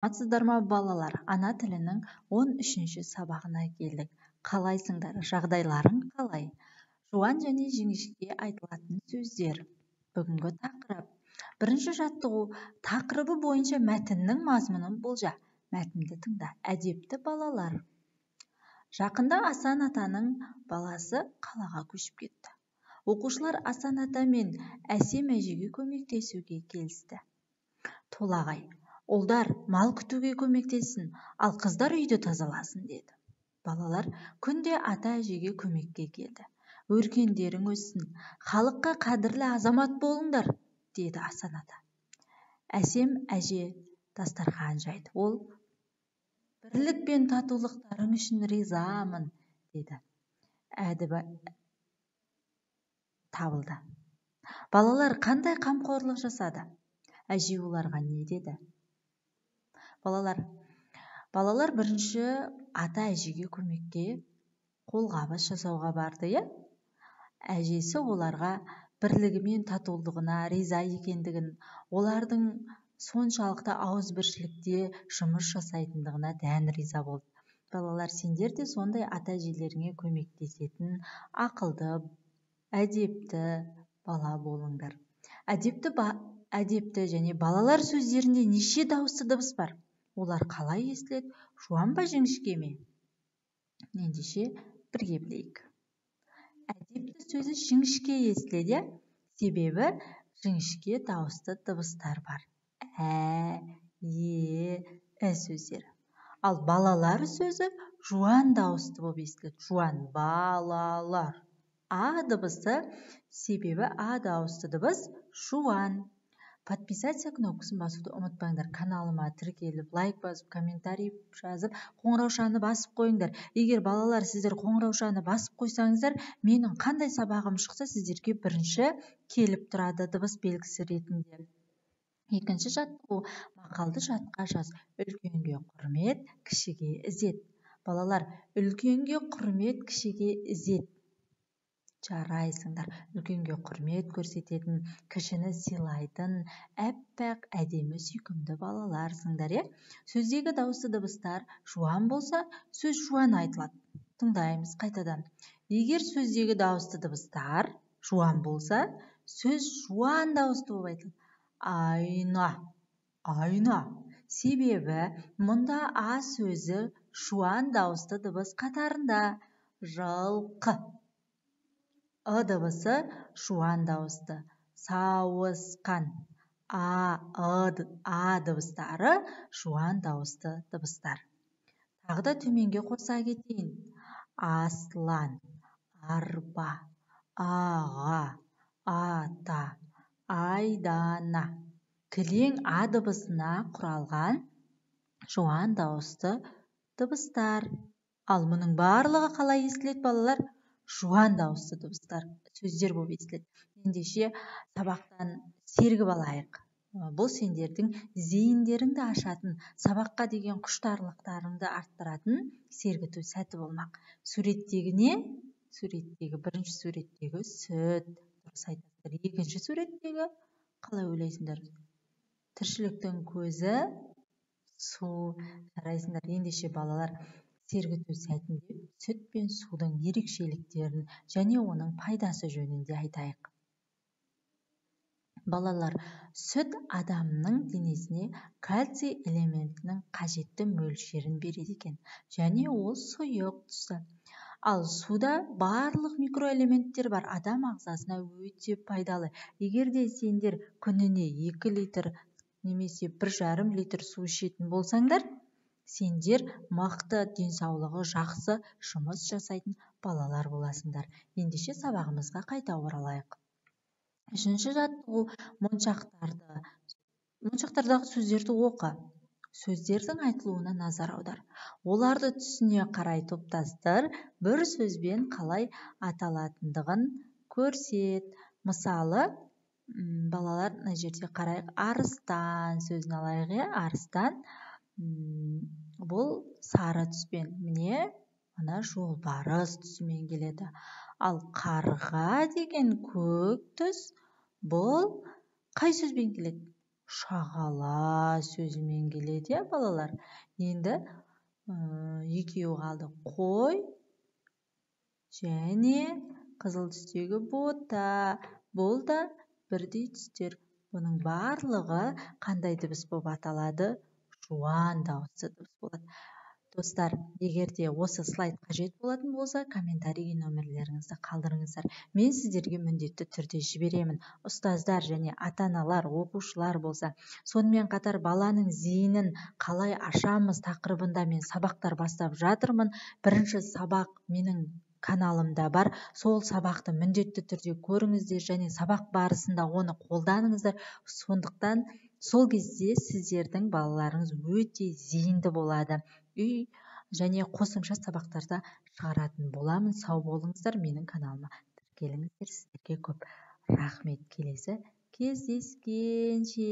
Саламатсыздар ма, балалар? Ана тілінің 13-ші сабағына келдік. Қалайсыңдар? Жағдайларың қалай? Жуан және жіңішке айтылатын сөздер. Бүгінгі тақырып. Бірінші жаттығу тақырыбы бойынша мәтіннің мазмұнын болжа. Мәтінді тыңда. Әдепті балалар. Жақында Асан атаның баласы қалаға көшіп кетті. Оқушылар Асан ата мен Әсем әжеге көмектесуге келісті. Толағай: "Ұлдар мал күтуге көмектессін, ал қыздар үйді тазаласын", – деді. Балалар күнде ата әжеге көмекке келді. "Өркендерің өссін, халыққа қадірлі азамат болыңдар", – деді Асан ата. Әсем әже дастархан жайды. Ол: "Бірлік пен татулықтарың үшін ризамын", – деді. Әдібі табылды. Балалар қандай қамқорлық жасады? Әже оларға не деді? Балалар бірінші ата әжеге көмекке қолғабыс жасауға барды, иә? Әжесі оларға бірлігі мен татулығына риза екендігін, олардың соншалықты ауызбіршілікте жұмыс жасайтындығына дән риза болды. Балалар, сендер де сондай ата әжелеріңе көмектесетін ақылды, әдепті бала болыңдар. Әдепті және балалар сөздерінде неше дауысты дыбыс бар? Олар қалай естіледі? Жуан ба, жіңішке ме? Ендеше бірге білейік. Әдепті сөзі жіңішке естіледі, иә? Себебі жіңішке дауысты дыбыстар бар. Ә, е, і сөздері. Ал балалар сөзі жуан дауысты болып естіледі. Жуан балалар. А дыбысы, себебі а дауысты дыбыс жуан. Подписаться кнопкасын басуды ұмытпаңдар. Каналыма тіркеліп, лайк басып, комментарий жазып, қоңыраушаны басып қойыңдар. Егер, балалар, сіздер қоңыраушаны басып қойсаңыздар, менің қандай сабағым шықса, сіздерге бірінші келіп тұрады дыбыс белгісі ретінде. Екінші жаттығу: мақалды жатқа жаз. Үлкенге құрмет, кішіге ізет. Балалар, үлкенге құрмет, кішіге ізет. Жарайсыңдар! Үлкенге құрмет көрсететін, кішіні сыйлайтын әппақ, әдемі, сүйкімді балаларсыңдар, иә? Сөздегі дауысты дыбыстар жуан болса, сөз жуан айтылады. Тыңдаймыз қайтадан. Егер сөздегі дауысты дыбыстар жуан болса, сөз жуан дауысты болып айтылады. Айна, айна. Себебі мұнда а сөзі жуан дауысты дыбыс қатарында. Жылқы. Ы дыбысы жуан дауысты. Сауысқан. А, ы, а дыбыстары жуан дауысты дыбыстар. Тағы да төменге қоса кетейін. Аслан, арба, аға, ата, айдана. Кілең а дыбысына құралған жуан дауысты дыбыстар. Ал мұның барлығы қалай естіледі, балалар? Жуан дауысты дыбыстар, сөздер болып естіледі. Ендеше сабақтан сергіп алайық. Бұл сендердің зейіндеріңді ашатын, сабаққа деген құштарлықтарыңды арттыратын сергіту сәті болмақ. Суреттегі не? Суреттегі, бірінші суреттегі сүт. Дұрыс айтасыздар. Екінші суреттегі қалай ойлайсыңдар? Тіршіліктің көзі су. Жарайсыңдар. Ендеше, балалар, сергіту сәтінде сүт пен судың ерекшеліктерін және оның пайдасы жөнінде айтайық. Балалар, сүт адамның денесіне кальций элементінің қажетті мөлшерін береді екен және ол сұйық түсті. Ал суда барлық микроэлементтер бар, адам ағзасына өте пайдалы. Егер де сендер күніне 2 литр немесе 1,5 литр су ішетін болсаңдар, сендер мықты, денсаулығы жақсы, жұмыс жасайтын балалар боласыңдар. Ендеше сабағымызға қайта оралайық. Үшінші жаттығу: моншақтардағы сөздерді оқы. Сөздердің айтылуына назар аудар. Оларды түсіне қарай топтастыр, бір сөзбен қалай аталатындығын көрсет. Мысалы, балалар, мына жерде қарайық, арыстан сөзін алайық, иә? Арыстан бұл сары түспен, міне, мына жолбарыс түсімен келеді. Ал қарға деген көк түс, бұл қай сөзбен келеді? Шағала сөзімен келеді, иә, балалар. Енді екеуі қалды. Қой және қызыл түстегі бота. Бұл да бірдей түстер. Бұның барлығы қандай дыбыс болып аталады? Жуан дауысты дыбыс болады. Достар, егер де осы слайд қажет болатын болса, комментарийге нөмірлеріңізді қалдырыңыздар. Мен сіздерге міндетті түрде жіберемін. Ұстаздар және ата-аналар, оқушылар болса. Сонымен қатар баланың зейінін қалай ашамыз тақырыбында мен сабақтар бастап жатырмын. Бірінші сабақ менің каналымда бар. Сол сабақты міндетті түрде көріңіздер және сабақ барысында оны қолданыңыздар. Сондықтан сол кезде сіздердің балаларыңыз өте зейінді болады. Үй және қосымша сабақтарда шығаратын боламын. Сау болыңыздар, менің каналыма тіркеліңіздер. Сіздерге көп рахмет. Келесі кездескенше.